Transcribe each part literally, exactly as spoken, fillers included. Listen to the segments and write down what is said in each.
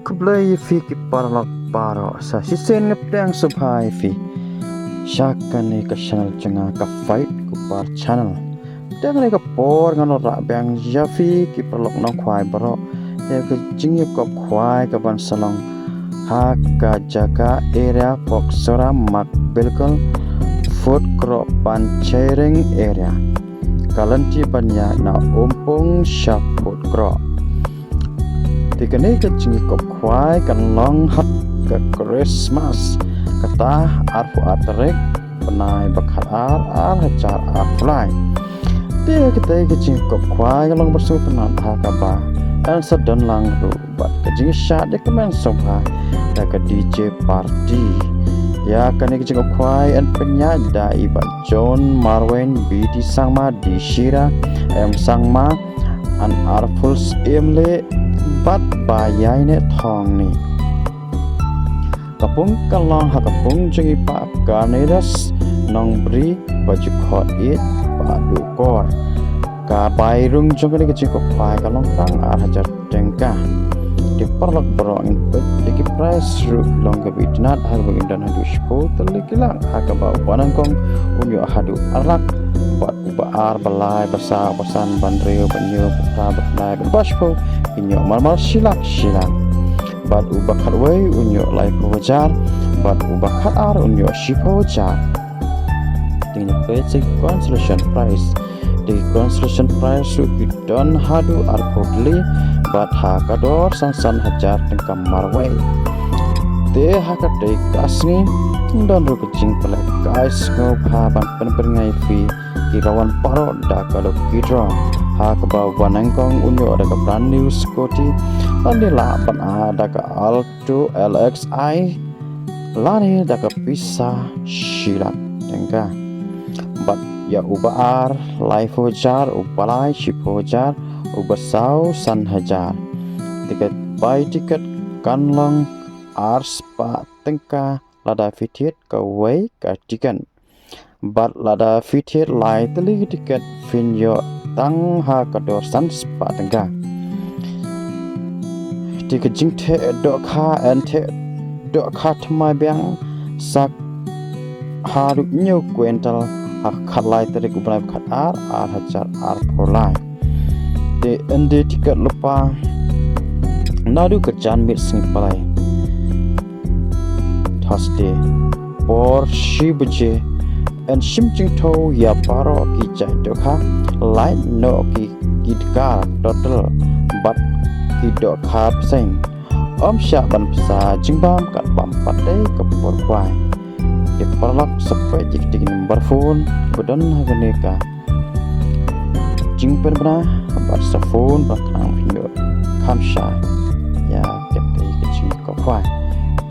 Khublei ïa phi ki paralok baroh, sa shisien nga pdiang sngewbha ïa phi sha kane ka channel jong nga, ka Fight Cooper Channel. Te ha kane ka por ngan wanrah biang ïa phi ki paralok nongkhwai baroh ïa ka jingïakop khwai kaban sa long ha ka jaka area Poksora, Makbilkal, Phutkroh, Panchairing area. Ka lynti ban ïaid na Umpung sha Phutkroh. Te kane ka jingïakop khwai kan long ha ka Christmas, kata arphew ar tarik bnai ba khatar, ar hajar arphew lai. Te kata ka jingïakop khwai kan long ba sngewtynnat ha kaba yn sa don lang ruh bad ka jingshad ïa ka mynsiem sngewbha da ka D J party. Ïa kane ka jingïakop khwai yn pynïaid da i Bah John Marwein, B D Sangma, D Shira, M Sangma, An Arphew Syiemlieh bad Bah Ïaineh Thongni. Ka pung kan long ha ka pung jong i Bah Cornelius Nongbri, Bah Jukhotieit, Bah Dukor. Ka bai rung jong kane ka jingïakop khwai ka long tang ar hajar tyngka. Te paralok baroh, ngin peit ïa ki prize ruh long kaba itynnat, ha kaba ngin don haduh shiphew tylli ki lak, ha kaba uba nyngkong un ïoh haduh ar lak, bad uba ar, ba lai, ba saw, ba san, ba hynriew, ba hynñiew, ba phra, ba khyndai, ba shiphew kin ïoh marmar shi lak shi lak. Bad uba khatwei un ïoh laiphew hajar, bad uba khatar un ïoh shiphew hajar. Te ngin peit sa ki consolation prize. Te ki consolation prize ruh ki don haduh arphew tylli bad ha ka dor san san hajar tyngka marwei. Te ha katei ka sngi don ruh ka jingpynlehkai sngewbha ban pynbeit ïa phi ki rangwan baroh da ka lucky draw, ha kaba uba nyngkong un ïoh da ka brand new scooty, lane lah ban ai da ka Alto L X I, lane da ka pisa shi lak tyngka. Bad ïa uba ar, laiphew hajar, uba lai, shiphew hajar, uba saw, san hajar. Te ka bai tiket kan long ar spah tyngka lada phi thied kawei ka tiket. Bad lada phi thied lai tylli ki tiket phin ïoh tang ha ka dor san spah tyngka. Te ka jingtheh dohkha, yn theh dohkha thymmai biang sa haduh hynñiew kwintal ha ka khatlai tarik u bnai ba khatar, ar hajar arphew lai. Te yn die tiket lypa naduh ka janmiet sngi Palei, Thursday, por shi baje. Yn shim jingthew ïa baroh ki jait dohkha, lait noh ki, ki dkar total bad ki dohkha bseiñ. Ym shah ban bsa jingbam katba ym pat dei ka por khwai. Te paralok, sa peit ïa kitei ki number phone ba don ha kane ka jingpynbna bad sa phone ba khnang phin ïoh kham shai ïa katei ka jingïakop khwai.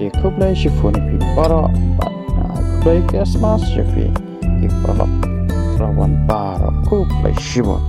Te khublei shibun ïa phi baroh bad, ah, khublei Christmas ïa phi ki paralok rangwan baroh. Khublei shibun.